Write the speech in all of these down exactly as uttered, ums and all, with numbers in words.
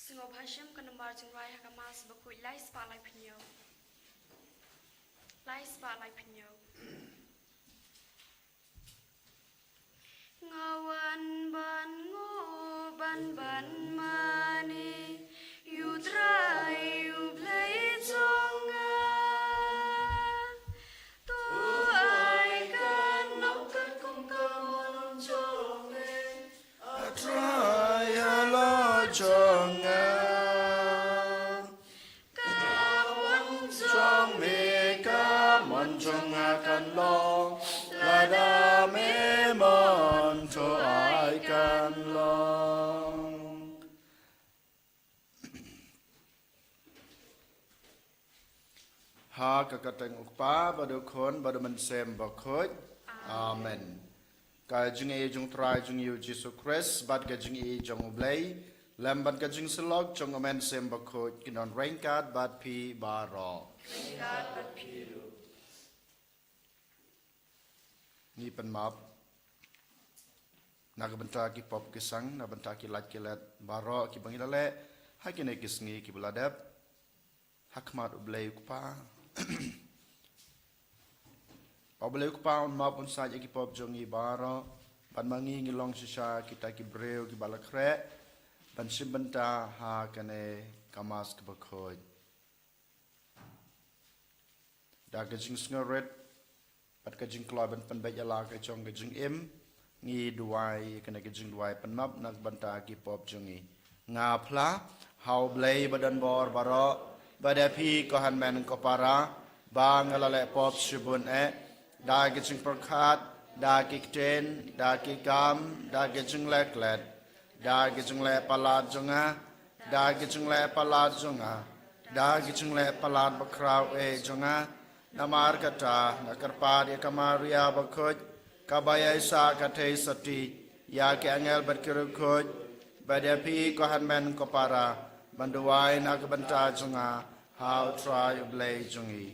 Sngewbha shem ka nambar jingrwai ha ka Mass bakhuid lai spah lai phew hynñiew. Lai spah lai phew hynñiew. Nga wan ban ngoh ban ban mane ïa u Trai u Blei jong nga. To ai kan nong kan kum ka mon jong me. A Trai halor jong nga. Ka mon jong me, ka mon jong nga kan long, lada me mon to ai kan long. Ha ka kyrteng u Kpa bad u Khun bad u Mynsiem Bakhuid. Amen. Ka jingïeit jong u Trai jong ngi u Jisu Khrist bad ka jingïeit jong u Blei, lem bad ka jingsyllok jong u Mynsiem Bakhuid kin don ryngkat bad phi baroh. Ryngkat bad phi ruh. Ngi pynmap na ka bynta ki pop ki sang, na ka bynta ki lait ki let baroh kiba ngi la leh ha kine ki sngi kiba la dep ha khmat u Blei u Kpa. Ba u Blei u Kpa un map un sait ïa ki pop jong ngi baroh, bad ma ngi ngi long shisha kita ki briew kiba la khreh ban shim bynta ha kane ka Mass kaba khuid. Da ka jingsngewrit bad ka jingkloi ban pynbeit ïa la ka jong ka jingim, ngi duwai kane ka jingduwai pynmap na ka bynta ki pop jong ngi. Nga phla ha u Blei ba don bor baroh, bad ïa phi ko hynmen ko para, ba nga la leh pop shibun eh, da ki jingpyrkhat, da ki ktien, da ki kam, da ki jingleh klet, da ki jingleh palat jong nga, da ki jingleh palat jong nga, da ki jingleh palat bakhraw eh jong nga. Namar kata nga kyrpad ïa ka Maria bakhuid, kaba ïaisah ka theisotti, ïa ki angel bad ki riewkhuid, bad ïa phi ko hynmen ko para, ban duwai na ka bynta jong nga ha u Trai u Blei jong ngi.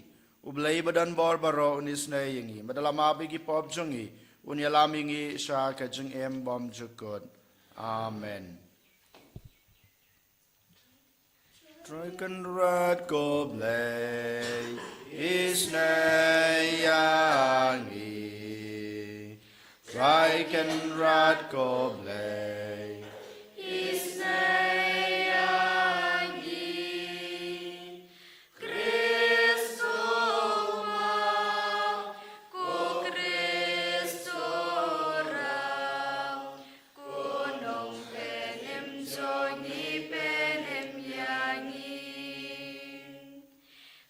U Blei ba don bor baroh un isynei ïa ngi, bad da la map ïa ki pop jong ngi, un ïalam ïa ngi sha ka jingim bymjukut. Amen. Trai Kynrad ko Blei, isynei ïa ngi. Trai Kynrad ko Blei, isynei ïa ngi. Khrist ma, ko Khrist ram, ko nongpynim jong ngi pynim ïa ngi.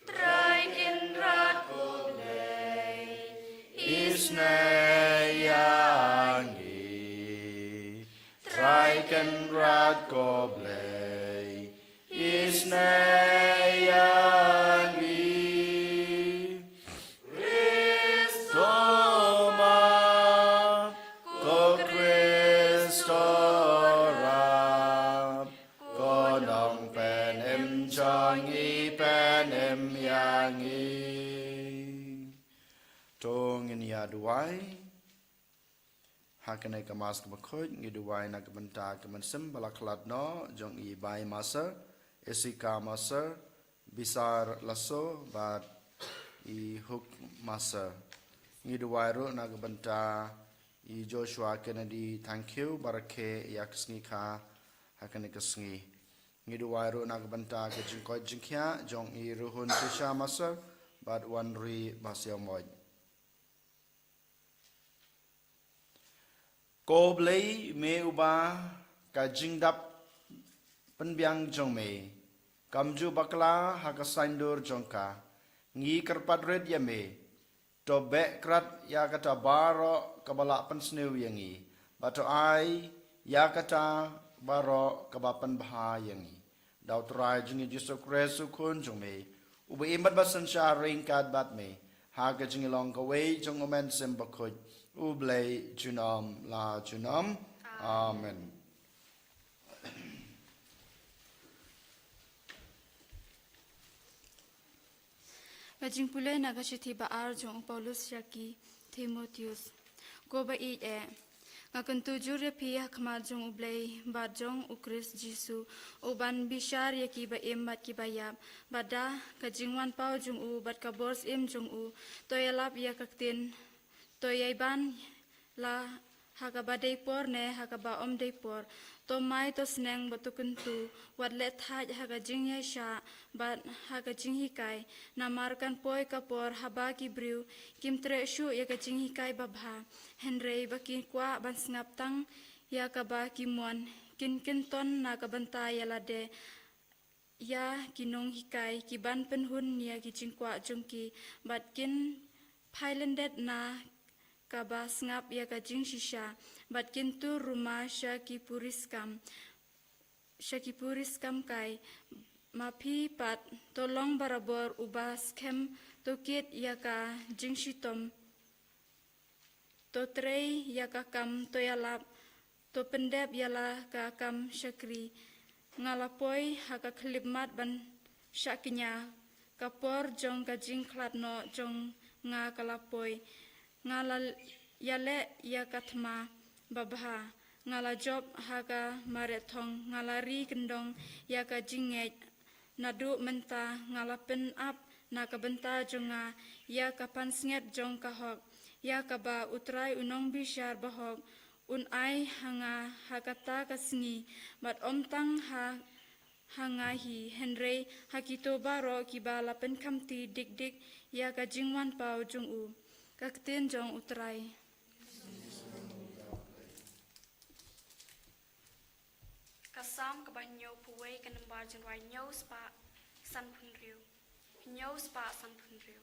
Trai Kynrad ko Blei, isynei ïa ngi. Trai Kynrad ko Blei, isynei ïa ngi. Khrist ma, ko Khrist ram, ko nongpynim jong ngi pynim ïa ngi. To ngin ïa duwai. Ha kane ka Mass kaba khuid ngi duwai na ka bynta ka mynsiem ba la khlad noh jong i Bai Maser, i Sika Maser, Bisar Lasso bad i Huk Maser. Ngi duwai ruh na ka bynta i Joshua Kennedy Thangkhiew ba rakhe ïa ka sngi kha ha kane ka sngi. Ngi duwai ruh na ka bynta ka jingkoit jingkhiah jong i Ruhun Trisha Maser bad Wanri Basiamoit. Ko Blei me uba ka jingdap pynbiang jong me kam ju bakla ha ka saiñdur jong ka, ngi kyrpad rit ïa me, to beh krat ïa kata baroh kaba la pynsniew ïa ngi, bad to ai ïa kata baroh kaba pynbha ïa ngi. Da u Trai jong ngi Jisu Khrist u Khun jong me, uba im bad ba synshar ryngkat bad me ha ka jinglong kawei jong u Mynsiem Bakhuid, U Blei junom la junom. Amen. Ka jingpule na ka shithi ba ar jong u Paulus ïa ki Timotheus. Ko ba ïeit eh, Nga kyntu jur ïa phi ha khmat jong U Blei bad jong U Khrist Jisu, u ban bishar ïa ki ba im bad ki ba ïap, bad da ka jingwan paw jong u bad ka bor syiem jong u, to ïalap ïa ka ktien, to ïai ban la ha kaba dei por ne ha kaba ym dei por, to mai to sneng bad to kyntu, wat leh thait ha ka jingïaishah bad ha ka jinghikai, namar kan poi ka por haba ki briew kim treh shuh ïa ka jinghikai babha, hynrei ba ki kwah ban sngap tang ïa kaba ki mon, kin kynton na ka bynta ïa lade ïa ki nonghikai ki ban pynhun ïa ki jingkwah jong ki, bad kin phai lyndet na kaba sngap ïa ka jingshisha, bad kin tur ruma sha ki puriskam, sha ki puriskam kai. Ma phi pat, to long barabor uba skhem, to kit ïa ka jingshitom, to trei ïa ka kam, to ïalap, to pyndep ïa la ka kam shakri. Nga la poi ha ka khyllipmat ban shah kñia, ka por jong ka jingkhlad noh jong nga ka la poi. Nga la ïaleh ïa ka thma babha, nga la jop ha ka mareh thong, nga la ri kyndong ïa ka jingngeit. Naduh mynta nga la pynap na ka bynta jong nga ïa ka pansngiat jong ka hok, ïa kaba U Trai u nongbishar bahok un ai ha nga ha kata ka sngi, bad ym tang ha, ha nga hi, hynrei ha kito baroh kiba la pynkhamti dik dik ïa ka jingwan paw jong u. Ka ktien jong U Trai. Ka Salm kaba hynñiewphew wei, ka nombar jingrwai hynñiew spah sanphew hynriew. Hynñiew spah sanphew hynriew.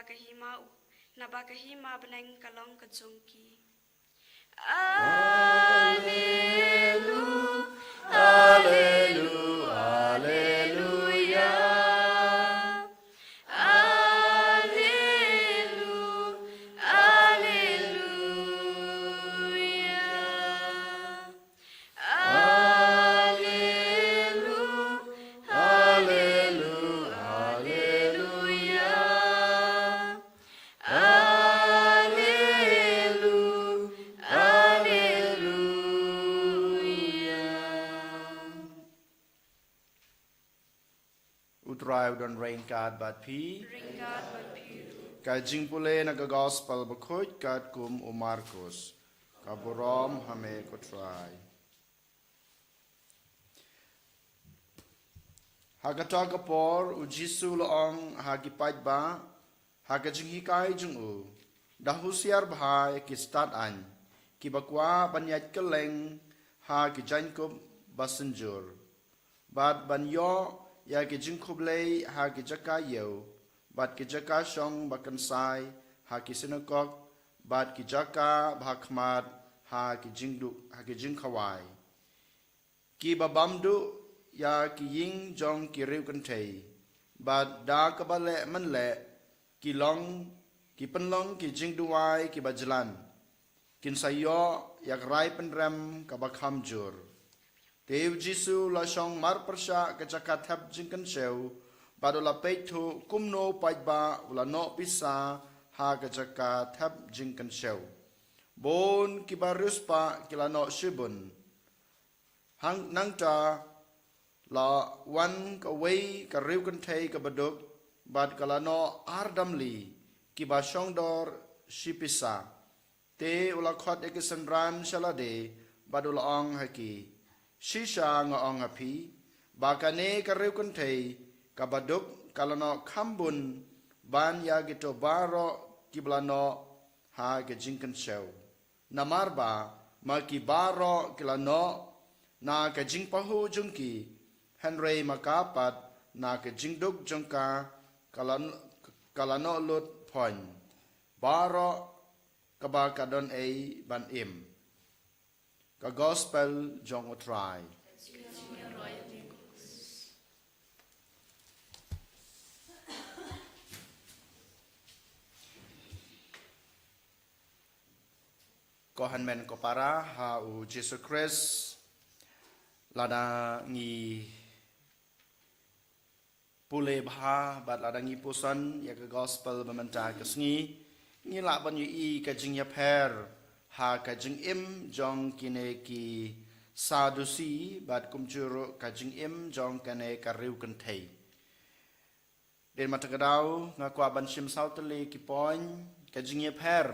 ka hima u, naba ka hima bneng ka long ka jong ki. Alelu, alelu, aleluya. Alelu, aleluya. Alelu, alelu, aleluya. Alelu, aleluya. U Trai u don ryngkat bad phi. Ryngkat bad phi. Ka jingpule na ka Gospel bakhuid katkum u Markus. Ka burom ha me ko Trai. Ha kata ka por u Jisu u la ong ha ki paidbah, ha ka jinghikai jong u, da husiar bha ïa ki stad aiñ, kiba kwah ban ïaid kylleng ha ki jaiñkup ba synjur, bad ban ïoh ïa ki jingkhublei ha ki jaka ïew, bad ki jaka shong ba kynsai, ha ki synagog, bad ki jaka ba ha khmat, ha ki jingdu-, ha ki jingkhawai. Kiba bam duh ïa ki ïing jong ki riewkynthei, bad da kaba leh man leh, ki long, ki pynlong ki jingduwai kiba jlan, kin sa ïoh ïa ka rai pynrem kaba kham jur. Te u Jisu u la shong marpyrshah ka jaka thep jingkynshew, bad u la peit thuh kumno u paidbah u la noh pisa ha ka jaka thep jingkynshew. Bun kiba riewspah ki la noh shibun. Hang nangta la wan kawei ka riewkynthei kaba duk, bad ka la noh ar damli kiba shongdor shi pisa. Te u la khot ïa ki synran sha lade, bad u la ong ha ki, shisha nga ong ha phi, ba kane ka riewkynthei kaba duk ka la noh kham bun ban ïa kito baroh kiba la noh ha ka jingkynshew. Namar ba ma ki baroh ki la noh na ka jingpahuh jong ki, hynrei ma ka pat na ka jingduk jong ka, ka la, ka la noh lut pon baroh kaba ka don ei ban im. Ka Gospel jong u Trai. Ko hynmen ko para ha u Jisu Khrist, lada ngi pule bha bad lada ngi puson ïa ka Gospel ba mynta ka sngi, ngi lah ban ïohi ka jingïapher ha ka jingim jong kine ki Sadusi bad kumjuh ruh ka jingim jong kane ka riewkynthei. Dei ma ta ka daw, nga kwah ban shim saw tylli ki point, ka jingïapher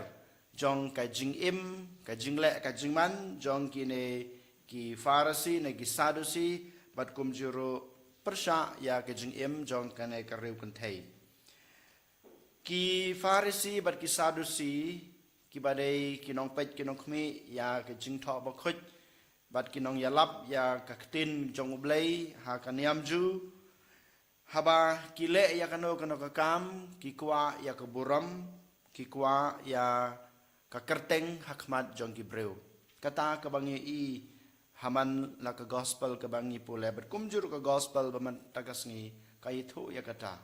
jong ka jingim, ka jingleh, ka jingman jong kine ki Pharisi ne ki Sadusi, bad kumjuh ruh pyrshah ïa ka jingim jong kane ka riewkynthei. Ki Pharisi bad ki Sadusi, kiba dei ki nongpeit ki nongkhmih ïa ka jingthoh bakhuid, bad ki nongïalap ïa ka ktien jong U Blei ha ka niam Jiw, haba ki leh ïa kano kano ka kam, ki kwah ïa ka burom, ki kwah ïa ka kyrteng ha khmat jong ki briew. Kata kaba ngi ïohi ha man la ka Gospel kaba ngi pule, bad kumjuh ruh ka Gospel ba mynta ka sngi ka ïathuh ïa kata.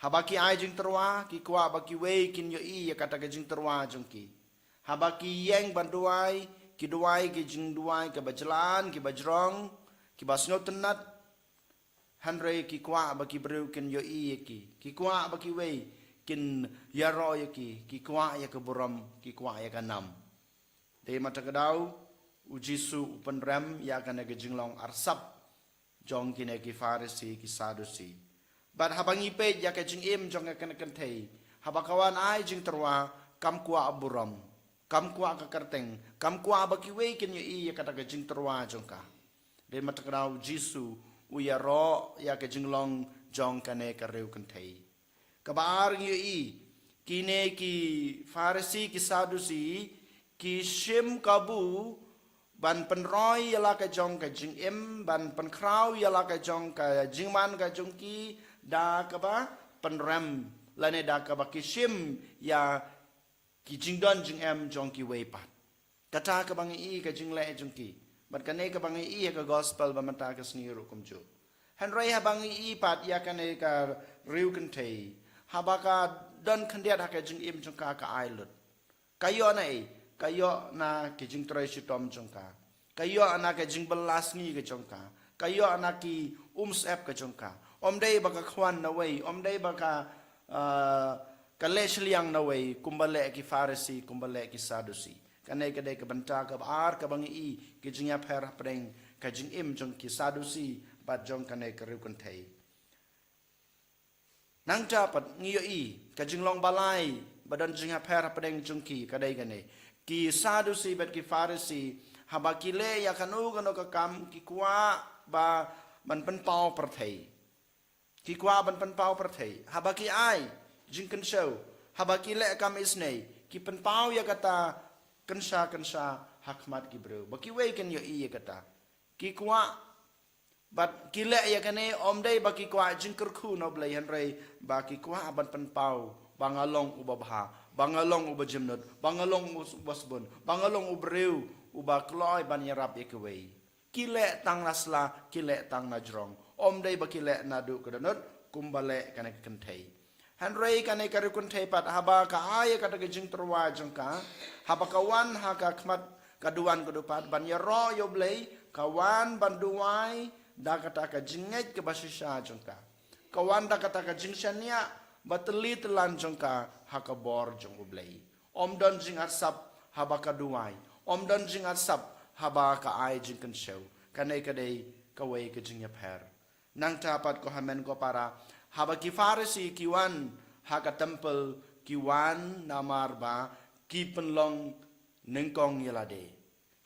Haba ki ai jingtyrwa, ki kwah ba kiwei kin ïohi ïa kata ka jingtyrwa jong ki. Haba ki ïeng ban duwai, ki duwai ki jingduwai kiba jlan, kiba jrong, kiba sngewtynnat, hynrei ki kwah ba ki briew kin ïohi ïa ki, ki kwah ba kiwei kin ïaroh ïa ki, ki kwah ïa ka burom, ki kwah ïa ka nam. Dei ma ta ka daw, u Jisu u pynrem ïa kane ka jinglong arsap jong kine ki Pharisi ki Sadusi. Bad haba ngi peit ïa ka jingim jong kane ka kynthei, haba ka wan ai jingtyrwa, kam kwah burom, kam kwah ka kyrteng, kam kwah ba kiwei kin ïohi ïa kata ka jingtyrwa jong ka. Dei ma ta ka daw u Jisu u ïaroh ïa ka jinglong jong kane ka riewkynthei. Kaba ar ngi ïohi, kine ki Pharisi ki Sadusi ki shim kabu ban pynroi ïa la ka jong ka jingim, ban pynkhraw ïa la ka jong ka jingman ka jong ki da kaba pynrem lane da kaba ki shim ïa ki jingdon jingem jong kiwei pat. Kata kaba ngi i ka jingleh jong ki. Bad kane kaba ngi i ha ka gospel ba mynta ka sngi ruh kumjuh. Hynrei haba ngi i pat ïa kane ka riewkynthei, haba ka don khyndiat ha ka jingim jong ka, ka ai lut. Ka ïoh na ei? Ka ïoh na ki jingtrei shitom jong ka. Ka ïoh na ka jingbylla sngi ka jong ka. Ka ïoh na ki umsyep ka jong ka. Ym dei ba ka khwan na wei, ym dei ba ka, ah, ka leh shiliang na wei, kumba leh ki Pharisi, kumba leh ki Sadusi. Kane ka dei ka bynta kaba ar kaba ngi i ki jingïapher hapdeng ka jingim jong ki Sadusi bad jong kane ka riewkynthei. Nangta pat ngi ïohi ka jinglong balai ba don jingïapher hapdeng jong ki ka dei kane. Ki Sadusi bad ki Pharisi, haba ki leh ïa kano kano ka kam, ki kwah ba ban pynpaw pyrthei. Ki kwah ban pynpaw pyrthei. Haba ki ai jingkynshew, haba ki leh kam isynei, ki pynpaw ïa kata kynsha kynsha ha khmat ki briew. Ba kiwei kin ïohi ïa kata. Ki kwah bad ki leh ïa kane ym dei ba ki kwah jingkyrkhu na U Blei, hynrei ba ki kwah ban pynpaw ba nga long uba bha, ba nga long uba jemnud, ba nga long uba sbun, ba nga long u briew uba kloi ban ïarap ïa kiwei. Ki leh tang na sla, ki leh tang na jrong. Ym dei ba ki leh naduh ka dohnud kumba leh kane ka kynthei. Hynrei kane ka riewkynthei pat, haba ka ai ïa kata ka jingtyrwa jong ka, haba ka wan ha ka khmat ka duwan ka dupat ban ïaroh ïa U Blei, ka wan ban duwai da kata ka jingngeit kaba shisha jong ka. Ka wan da kata ka jingshaniah ba tylli tyllan jong ka ha ka bor jong U Blei. Ym don jingarsap haba ka duwai. Ym don jingarsap haba ka ai jingkynshew. Kane ka dei kawei ka jingïapher. Nangta pat ko hynmen ko para, haba ki Pharisi ki wan ha ka temple, ki wan namar ba ki pynlong nyngkong ïa lade.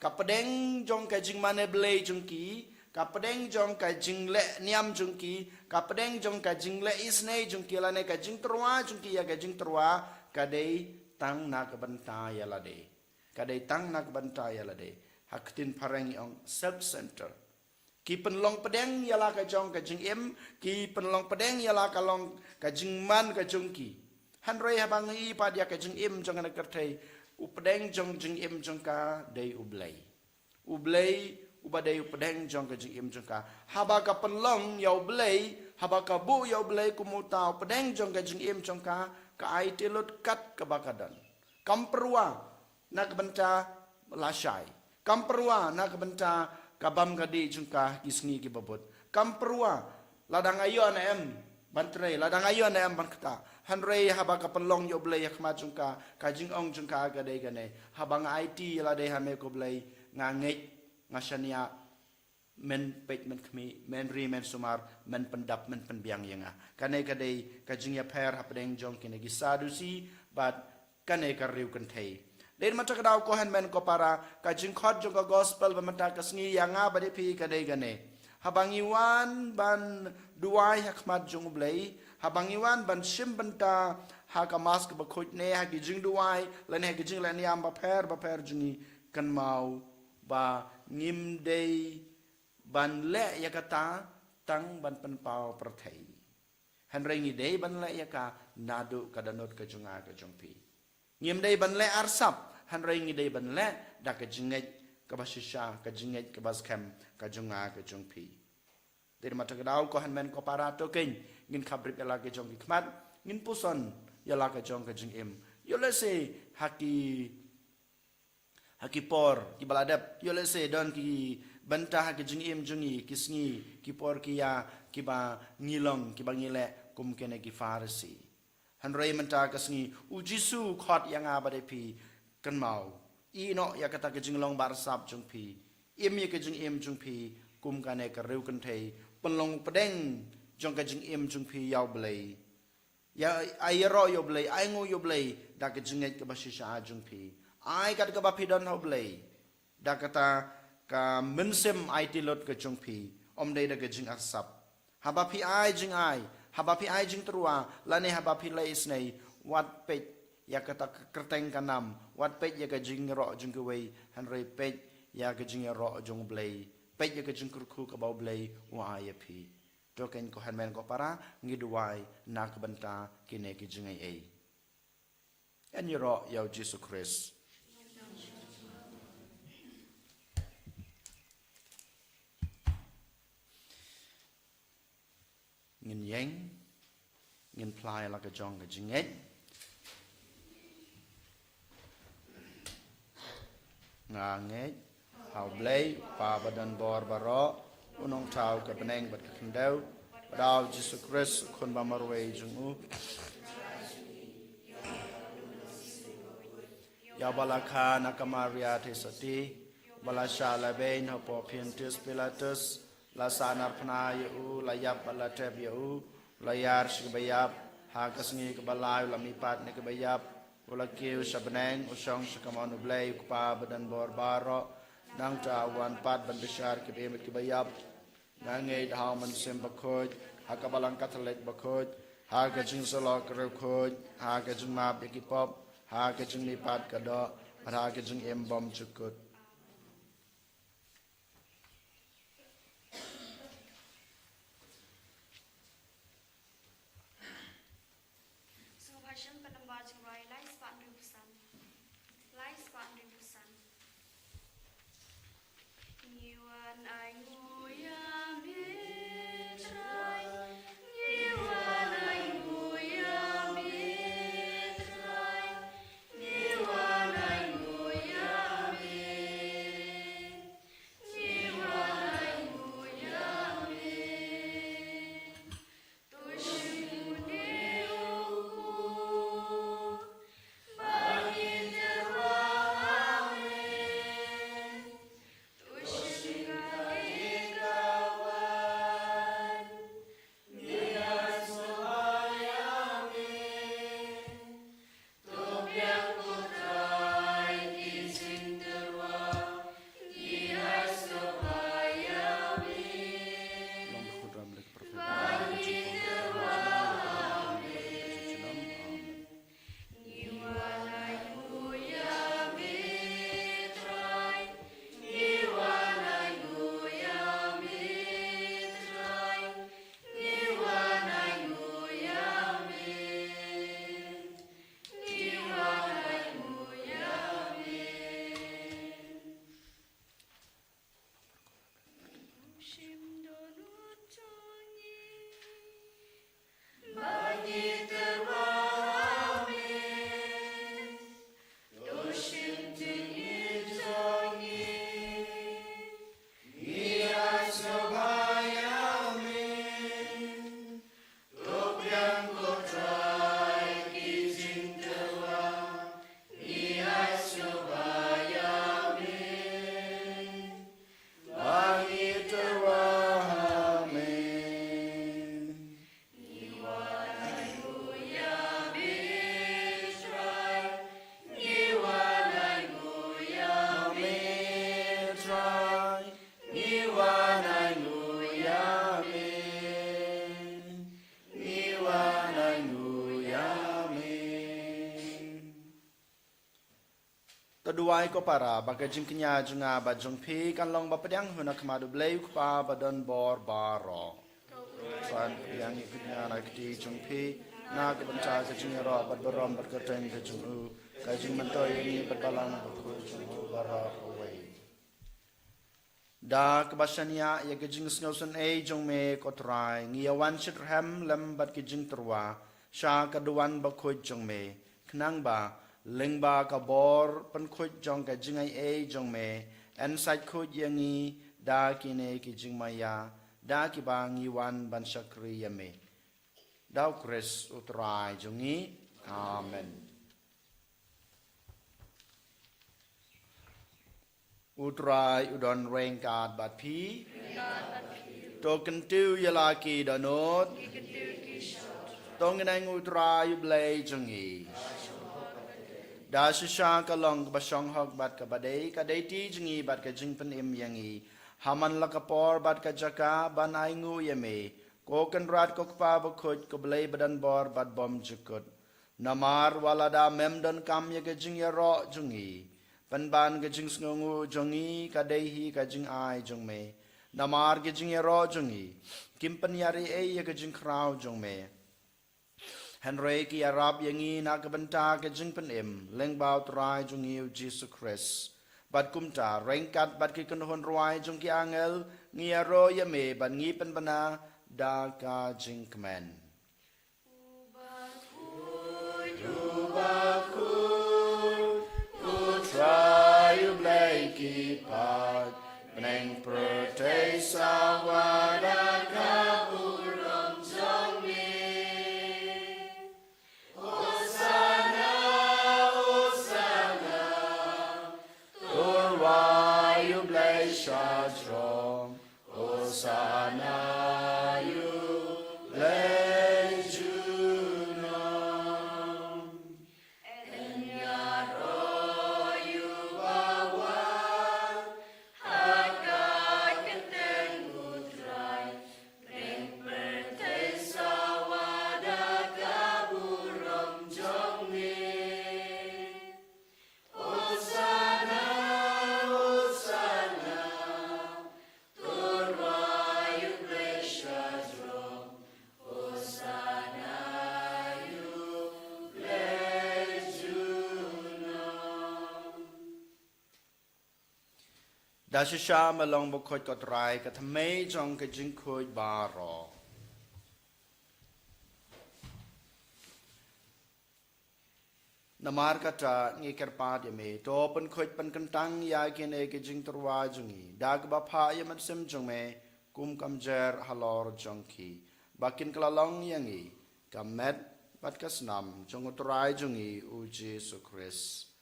Ka pdeng jong ka jingmane Blei jong ki, ka pdeng jong ka jingleh niam jong ki, ka pdeng jong ka jingleh isynei jong ki lane ka jingtyrwa jong ki ïa ka jingtyrwa, ka dei tang na ka bynta ïa lade. Ka dei tang na ka bynta ïa lade. Ha ka ktien phareng ong self-centered. Ki pynlong pdeng ïa la ka jong ka jingim, ki pynlong pdeng ïa la ka long ka jingman ka jong ki. Hynrei haba ngi i pat ïa ka jingim jong kane ka pyrthei, u pdeng jong jingim jong ka dei U Blei. U Blei uba dei u pdeng jong ka jingim jong ka. Haba ka pynlong ïa U Blei, haba ka buh ïa U Blei kum uta u pdeng jong ka jingim jong ka, ka aiti lut kat kaba ka don. Kam pyrwa na ka bynta lashai. Kam pyrwa na ka bynta ka bam ka dih jong ka ki sngi kiba bud. Kam pyrwa lada nga ïoh ne em ban trei, lada nga ïoh ne em ban ktah. Hynrei haba ka pynlong ïa U Blei ha khmat jong ka, ka jingong jong ka ka dei kane. Haba nga aiti ïa lade ha me ko Blei, nga ngeit, nga shaniah, men peit men khmih, men ri men sumar, men pyndap men pynbiang ïa nga. Kane ka dei ka jingïapher hapdeng jong kine ki Sadusi bad kane ka riewkynthei. Dei mynta ka daw ko hynmen ko para, ka jingkhot jong ka gospel ba mynta ka sngi ïa nga bad ïa phi ka dei kane. Haba ngi wan ban duwai ha khmat jong U Blei, haba ngi wan ban shim bynta ha ka Mass kaba khuid ne ha ki jingduwai lane ha ki jingleh niam bapher bapher jong ngi, kynmaw ba ngim dei ban leh ïa kata tang ban pynpaw pyrthei. Hynrei ngi dei ban leh ïa ka naduh ka dohnud ka jong nga ka jong phi. Ngim dei ban leh arsap, hynrei ngi dei ban leh da ka jingngeit kaba shisha, ka jingngeit kaba skhem ka jong nga ka jong phi. Dei mynta ka daw ko hynmen ko para, to keiñ ngin khapbrip ïa la ka jong ki khmat, ngin puson ïa la ka jong ka jingim. Ïoh lehse ha ki ha ki por kiba la dep, ïoh lehse don ki bynta ha ki jingim jong ngi, ki sngi, ki por ki ïa kiba ngi long, kiba ngi leh kum kine ki Pharisi. Hynrei mynta ka sngi U Jisu u khot ïa nga bad ïa phi, kynmaw, ïeh noh ïa kata ka jinglong ba arsap jong phi. Im ïa ka jingim jong phi kum kane ka riewkynthei, pynlong pdeng jong ka jingim jong phi ïa U Blei. Ïa, ai ïaroh ïa U Blei, ai nguh ïa U Blei da ka jingngeit kaba shisha jong phi. Ai kat kaba phi don ha U Blei da kata ka mynsiem aiti lut ka jong phi, ym dei da ka jingarsap. Haba phi ai jingai, haba phi ai jingtyrwa lane haba phi leh isynei, wat peit ïa kata ka kyrteng ka nam, wat peit ïa ka jingïaroh jong kiwei, hynrei peit ïa ka jingïaroh jong U Blei. Peit ïa ka jingkyrkhu kaba U Blei u ai ïa phi. To keiñ ko hynmen ko para, ngi duwai na ka bynta kine ki jingaiei. Yn ïaroh ïa u Jisu Khrist. Ngin ïeng, ngin phla ïa la ka jong ka jingngeit. Nga ngeit ha U Blei, U Kpa badonbor baroh, U Nongthaw ka bneng bad ka khyndew, bad ha U Jisu Khrist, U Khun bamarwei jong U, ïa uba la kha na ka Maria Theisotti, uba la shah lehbeiñ hapoh Pontius Pilatus, la sahnarphna ïa U, la ïap bad la tep ïa U, la ïar sha kiba ïap, ha ka sngi kaba lai U la mihpat na kiba ïap, U la kiew sha bneng, U shong sha kamon U Blei U Kpa badonbor baroh. Nangta U wan pat ban bishar kiba im bad kiba ïap. Nga ngeit ha U Mynsiem Bakhuid, ha ka Balang Katholik bakhuid, ha ka jingsyllok riewkhuid, ha ka jingmap ïa ki pop, ha ka jingmihpat ka doh, bad ha ka jingim bymjukut. Sngewbha shem pat nambar jingrwai lai spah hynriewphew san. Lai spah hynriewphew san. Ngi wan ainguh ïa me Trai. Ngi wan ainguh ïa me Trai. Ngi wan ainguh ïa me. Ngi wan ainguh ïa me. To duwai ko para ba ka jingkñia jong nga bad jong phi kan long ba pdiang hun ha khmat U Blei U Kpa badonbor baroh. Pdiang ïa ka kñia na ka kti jong phi na ka bynta ka jingïaroh bad burom bad kyrteng ka jong U, ka jingmyntoi ïa ngi bad Balang Bakhuid jong U baroh kawei. Da kaba shaniah ïa ka jingsngewsynei jong me ko Trai, ngi ïa wan shitrhem lem bad ki jingtyrwa sha ka duwan bakhuid jong me, khnang ba lyngba ka bor pynkhuid jong ka jingaiei jong me, yn sait khuid ïa ngi da kine ki jingmaïa, da kiba ngi wan ban shakri ïa me. Da U Khrist U Trai jong ngi. Amen. U Trai u don ryngkat bad phi. To kyntiew ïa la ki dohnud. To ngin ainguh U Trai U Blei jong ngi. Da shisha ka long kaba shong hok bad kaba dei, ka dei ti jong ngi bad ka jingpynim ïa ngi ha man la ka por bad ka jaka ban ainguh ïa me, ko Kynrad ko Kpa Bakhuid, ko Blei badonbor bad bymjukut. Namar wat lada mem donkam ïa ka jingïaroh jong ngi, pynban ka jingsngewnguh jong ngi ka dei hi ka jingai jong me. Namar ki jingïaroh jong ngi kim pynïar ei ei ïa ka jingkhraw jong me, hynrei ki ïarap ïa ngi na ka bynta ka jingpynim lyngba U Trai jong ngi U Jisu Khrist. Bad kumta, ryngkat bad ki kynhun rwai jong ki angel, ngi ïaroh ïa me bad ngi pynbna da ka jingkmen. U Trai U Blei ki paid, bneng pyrthei sawa da ka burom jong me. Hosana, Hosana, to rwai U Blei sha jrong. Hosana ïa U Blei junom. Ïaroh ïa uba wan ha ka kyrteng U Trai, bneng pyrthei sawa da ka burom jong me. Hosana, Hosana, to rwai U Blei sha jrong. Hosana ïa U Blei junom. Da shisha ma long bakhuid ko Trai, ka thymmei jong ka jingkhuid baroh. Namar kata ngi kyrpad ïa me, to pynkhuid pynkyntang ïa kine ki jingtyrwa jong ngi da kaba phah ïa ka mynsiem jong me, kum ka mjer halor jong ki, ba kin kylla long ïa ngi ka met bad ka snam jong U Trai jong ngi U Jisu Khrist.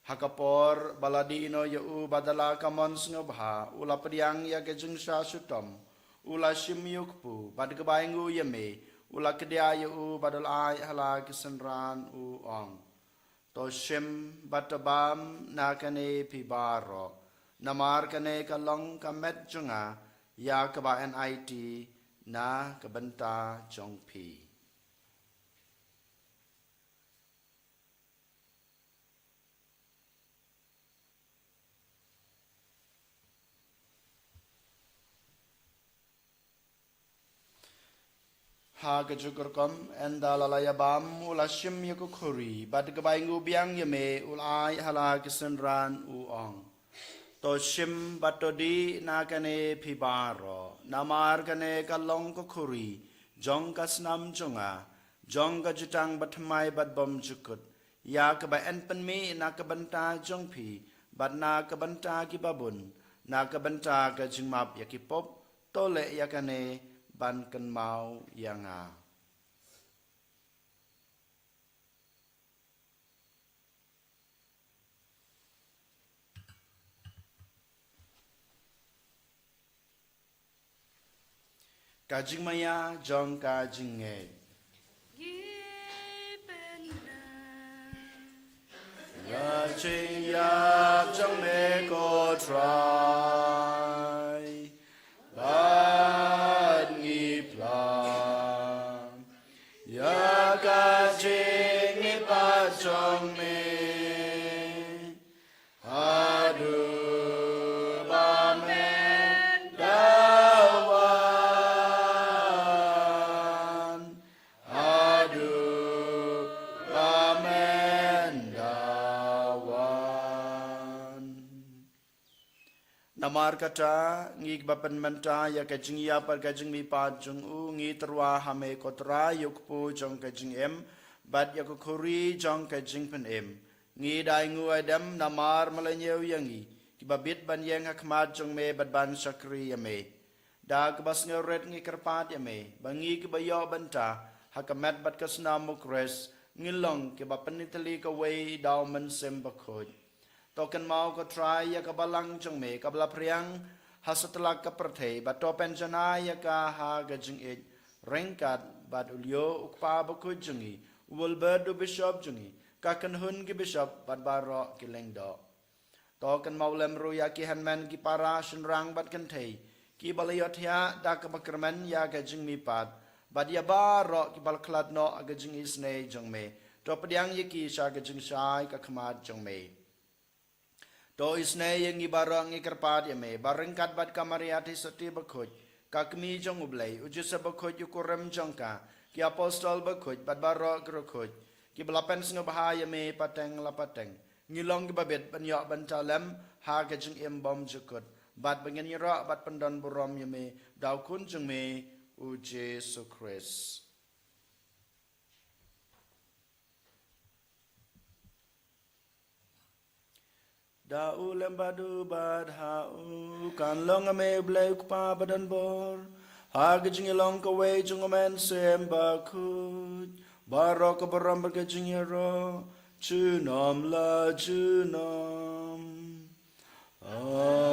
Ha ka por ba la dih noh ïa u bad da la ka mon sngewbha, u la pdiang ïa ka jingshah shitom, u la shim ïa u kpu, bad kaba ainguh ïa me, u la kdiah ïa u bad u la ai ha la ki synran, u ong: To shim bad to bam na kane phi baroh, namar kane ka long ka met jong nga, ïa kaba yn aiti na ka bynta jong phi. Ha kajuh ka rukom, ynda la la ïa bam, u la shim ïa ka khuri, bad kaba ainguh biang ïa me, u la ai ha la ki synran, u ong: To shim bad to dih na kane phi baroh, namar kane ka long ka khuri jong ka snam jong nga, jong ka jutang bathymmai bad bymjukut, ïa kaba yn pynmih na ka bynta jong phi bad na ka bynta kiba bun, na ka bynta ka jingmap ïa ki pop. To leh ïa kane ban kynmaw ïa nga. Ka jingmaïa jong ka jingngeit. Ngi pynbna ïa ka jingïap jong me ko Trai, bad ngi phla ïa ka jingmihpat jong me. Haduh ba men da wan, haduh ba men da wan. Namar kata, ngi kiba pynmynta ïa ka jingïap bad ka jingmihpat jong u, ngi tyrwa ha me ko Trai ïa u kpu jong ka jingim, bad ïa ka khuri jong ka jingpynim. Ngi da ainguh aidem namar me la ñiew ïa ngi, kiba bit ban ïeng ha khmat jong me bad ban shakri ïa me. Da kaba sngewrit ngi kyrpad ïa me, ba ngi kiba ïoh bynta ha ka met bad ka snam u Khrist, ngin long kiba pynitylli kawei da u Mynsiem Bakhuid. To kynmaw ko Trai ïa ka balang jong me kaba la phriang ha satlak ka pyrthei, bad to pynjanai ïa ka ha ka jingïeit, ryngkat bad u Leo u Kpa Bakhuid jong ngi, u Wilbert u Bishop jong ngi, ka kynhun ki bishop bad baroh ki lyngdoh. To kynmaw lem ruh ïa ki hynmen ki para shynrang bad kynthei, kiba la ïohthiah da kaba kyrmen ïa ka jingmihpat, bad ïa baroh kiba la khlad noh ha ka jingisynei jong me. To pdiang ïa ki sha ka jingshai ka khmat jong me. To isynei ïa ngi baroh, ngi kyrpad ïa me, ba ryngkat bad ka Maria Theisotti bakhuid, ka kmie jong U Blei, u Joseph bakhuid, u kurim jong ka, ki apostol bakhuid bad baroh ki riewkhuid, kiba la pynsngewbha ïa me pateng la pateng, ngi long kiba bit ban ïoh ban talem ha ka jingim bymjukut, bad ba ngin ïaroh bad pyndonburom ïa me da U Khun jong me, U Jisu Khrist. Da U lem bad u bad ha u, kan long ïa me U Blei U Kpa badonbor, ha ka jingïalong kawei jong U Mynsiem Bakhuid, baroh ka burom bad ka jingïaroh, junom la junom. Amen.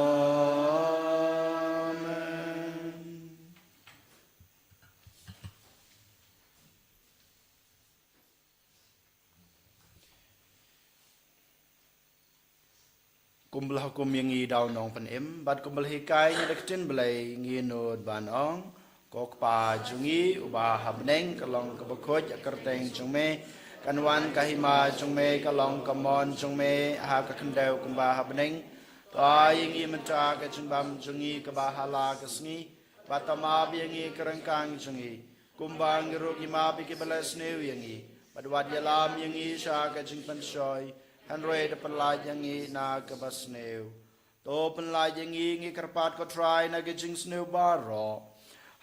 Kumba la hukum ïa ngi da U Nongpynim, bad kumba la hikai ïa ngi da ka ktien Blei, ngin nud ban ong: Ko Kpa jong ngi uba ha bneng, ka long kaba khuid ïa ka kyrteng jong me, kan wan ka hima jong me, ka long ka mon jong me ha ka khyndew kumba ha bneng. To ai ïa ngi mynta ka jingbam jong ngi kaba ha la ka sngi, bad to map ïa ngi ka ryngkang jong ngi, kumba ngi ruh ngi map ïa kiba leh sniew ïa ngi, bad wat ïalam ïa ngi sha ka jingpynshoi, hynrei to pynlait ïa ngi na kaba sniew. To pynlait ïa ngi, ngi kyrpad ko Trai, na ka jingsniew baroh,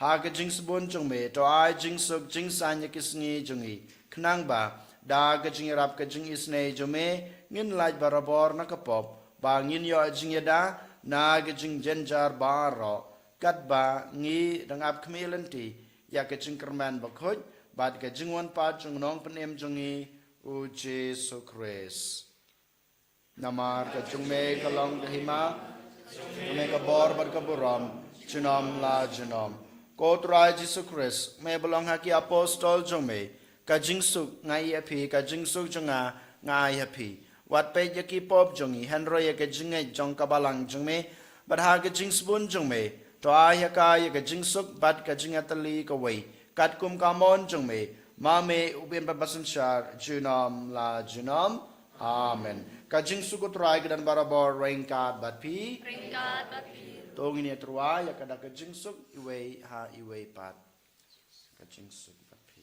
ha ka jingsbun jong me to ai jingsuk jingsaiñ ïa ki sngi jong ngi, khnang ba da ka jingïarap ka jingisynei jong me, ngin lait barabor na ka pop, ba ngin ïoh jingïada na ka jingjynjar baroh, katba ngi dang ap khmih lynti ïa ka jingkyrmen bakhuid bad ka jingwan pat jong U Nongpynim jong ngi, U Jisu Khrist. Namar ka jong me ka long ka hima, jong me ka bor bad ka burom, junom la junom. Ko Trai Jisu Khrist, me ba la ong ha ki apostol jong me: Ka jingsuk nga ai ha phi, ka jingsuk jong nga nga ai ha phi. Wat peit ïa ki pop jong ngi, hynrei ïa ka jingngeit jong ka balang jong me, bad ha ka jingsbun jong me to ai ha ka ïa ka jingsuk bad ka jingïatylli kawei, katkum ka mon jong me, ma me uba im bad basynshar junom la junom. Amen. Ka jingsuk U Trai ka don barabor ryngkat bad phi. Ryngkat bad phi. To ngin ïatyrwa ïa ka da ka jingsuk iwei ha iwei pat. Ka jingsuk bad phi.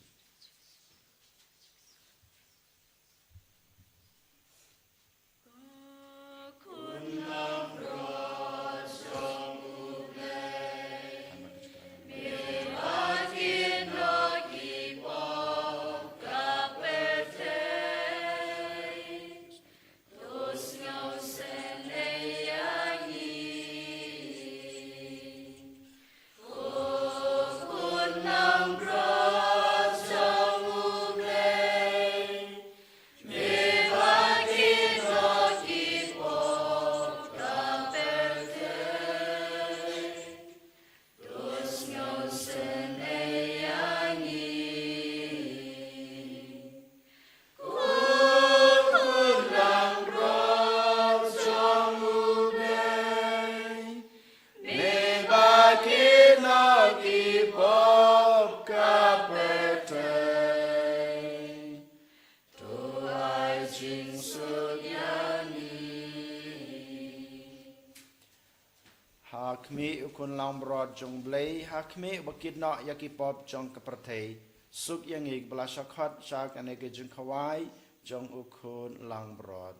Ha khmih U Khun Langbrot jong U Blei, ha khmih uba kit noh ïa ki pop jong ka pyrthei, suk ïa ngi kiba la shah khot sha kane ka jingkhawai jong U Khun Langbrot.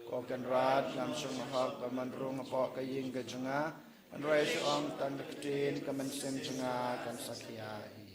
Ko Kynrad, ngam shym hok ban rung hapoh ka ïing ka jong nga, hynrei shu ong tang ka ktien, ka mynsiem jong nga kan sa khia hi.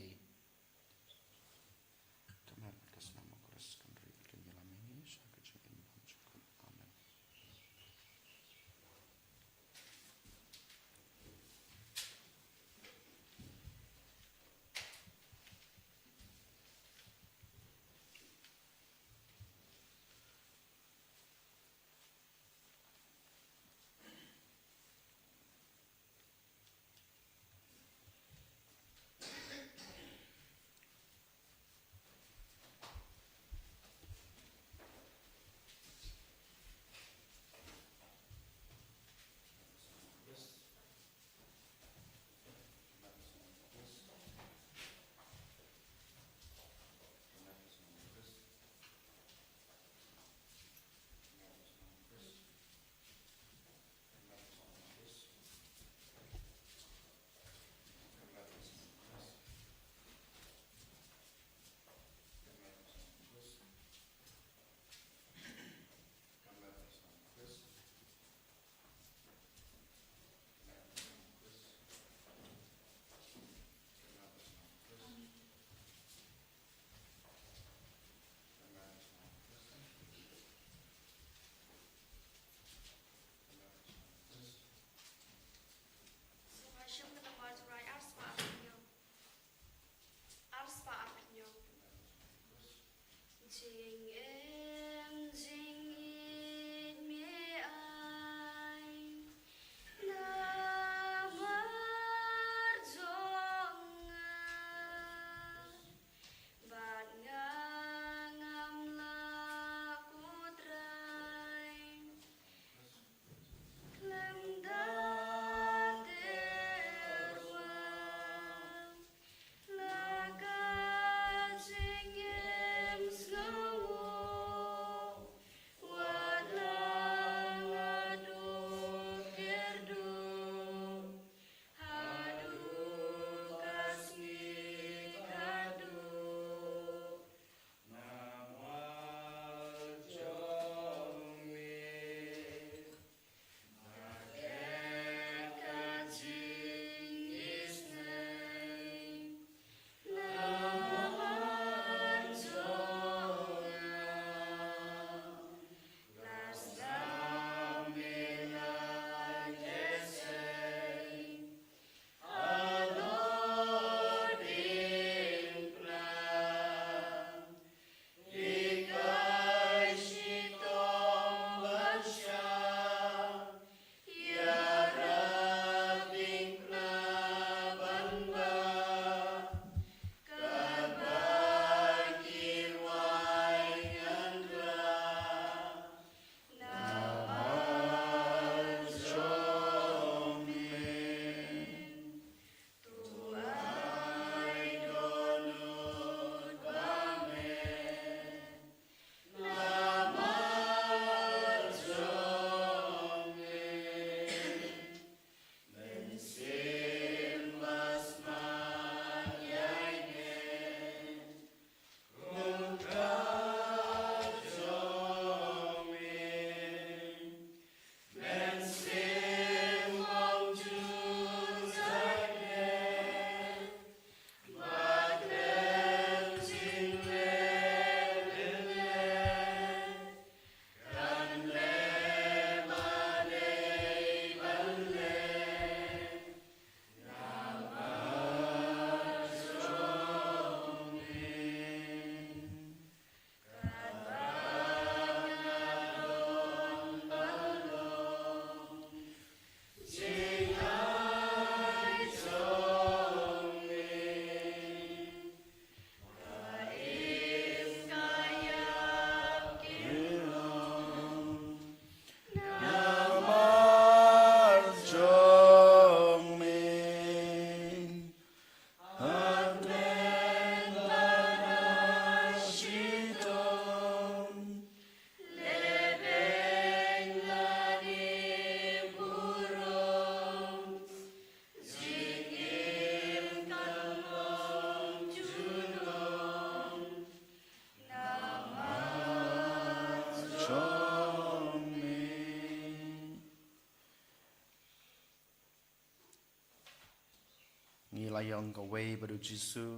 Ngi la ïong kawei bad u Jisu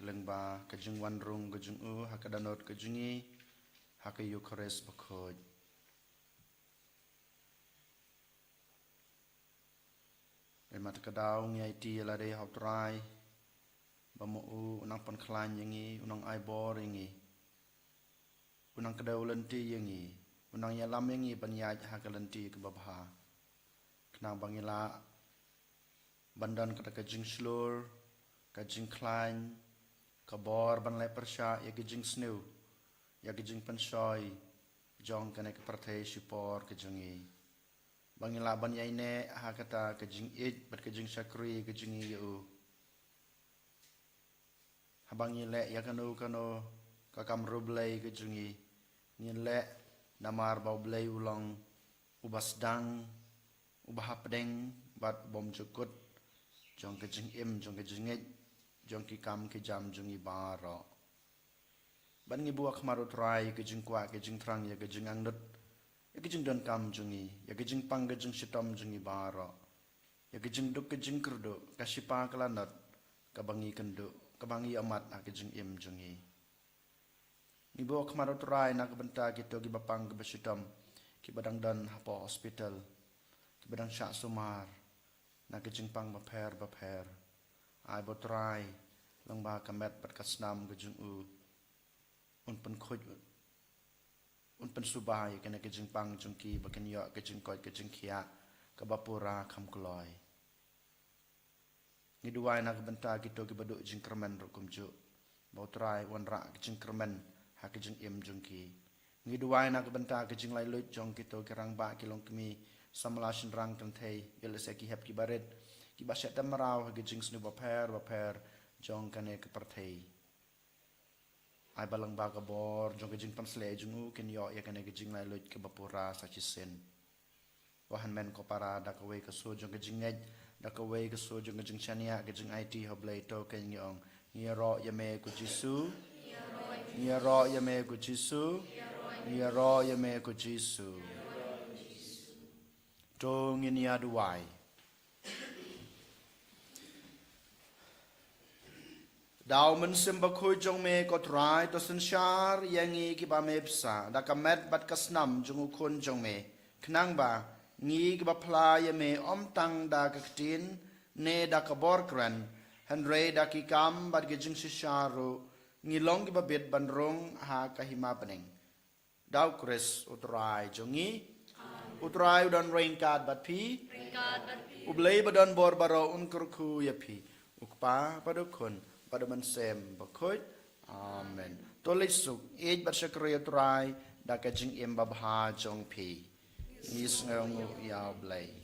lyngba ka jingwan rung ka jong u ha ka dohnud ka jong ngi ha ka Eukharist bakhuid. Ïa mat ka daw ngi aiti ïa lade ha u Trai ba ma u u nang pynkhlaiñ ïa ngi, u nang ai bor ïa ngi, u nang kdew lynti ïa ngi, u nang ïalam ïa ngi ban ïaid ha ka lynti kaba bha. Khnang ba ngi lah ban don kata ka jingshlur, ka jingkhlaiñ, ka bor ban leh pyrshah ïa ka jingsniew, ïa ka jingpynshoi jong kane ka pyrthei shipor ka jong ngi. Ba ngi lah ban ïaineh ha kata ka jingïeit bad ka jingshakri ka jong ngi ïa u. Haba ngi leh ïa kano kano ka kam riewblei ka jong ngi, ngi leh namar ba u Blei u long uba sdang, uba hapdeng bad bym jukut jong ka jingim, jong ka jingngeit, jong ki kam ki jam jong ngi baroh. Bad ngi buh ha khmat u Trai ïa ka jingkwah, ka jingthrang, ïa ka jingangnud, ïa ka jingdonkam jong ngi, ïa ka jingpang ka jingshitom jong ngi baroh, ïa ka jingduk ka jingkyrduh, ka shipa ka lanot kaba ngi kynduh, kaba ngi ïohmat ha ka jingim jong ngi. Ngi buh ha khmat u Trai na ka bynta kito kiba pang kiba shitom, kiba dang don hapoh hospital, kiba dang shah sumar na ka jingpang bapher bapher. Ai ba u Trai lyngba ka met bad ka snam ka jong u un pynkhuid, un pynsuba ïa kane ka jingpang jong ki ba kin ïoh ka jingkoit ka jingkhiah kaba pura kham kloi. Ngi duwai na ka bynta kito kiba duh jingkyrmen ruh kumjuh, ba u Trai u wanrah ka jingkyrmen ha ka jingim jong ki. Ngi duwai na ka bynta ka jinglai luid jong kito ki rangbah, ki longkmie, samla shynrang kynthei, ïa lehse ki hep kiba rit, kiba shah tem mraw ha ka jingsniew bapher bapher jong kane ka pyrthei. Ai ba lyngba ka bor jong ka jingpynshlur jong u kin ïoh ïa kane ka jinglai luid kaba pura sa shisien. Ko hynmen ko para, da kawei ka sur jong ka jingngeit, da kawei ka sur jong ka jingshaniah, ka jingaiti ha u Blei, to kein ngi ong: Ngi ïaroh ïa me ko Jisu. Ngi ïaroh ïa me ko Jisu. Ngi ïaroh ïa me ko Jisu. To ngin ïa duwai. Da u Mynsiem Bakhuid jong me ko Trai, to synshar ïa ngi kiba me bsa da ka met bad ka snam jong u Khun jong me, khnang ba ngi kiba phla ïa me ym tang da ka ktien ne da ka bor kren, hynrei da ki kam bad ki jingshisha ruh, ngi long kiba bit ban rung ha ka hima bneng. Da u Khrist u Trai jong ngi. U Trai u don ryngkat bad phi. U Blei ba don bor baroh un kyrkhu ïa phi, u Kpa bad u Khun bad u Mynsiem Bakhuid. Amen. To leit suk, ïeit bad shakri ïa u Trai da ka jingim babha jong phi. Ngi sngewnguh ïa u Blei.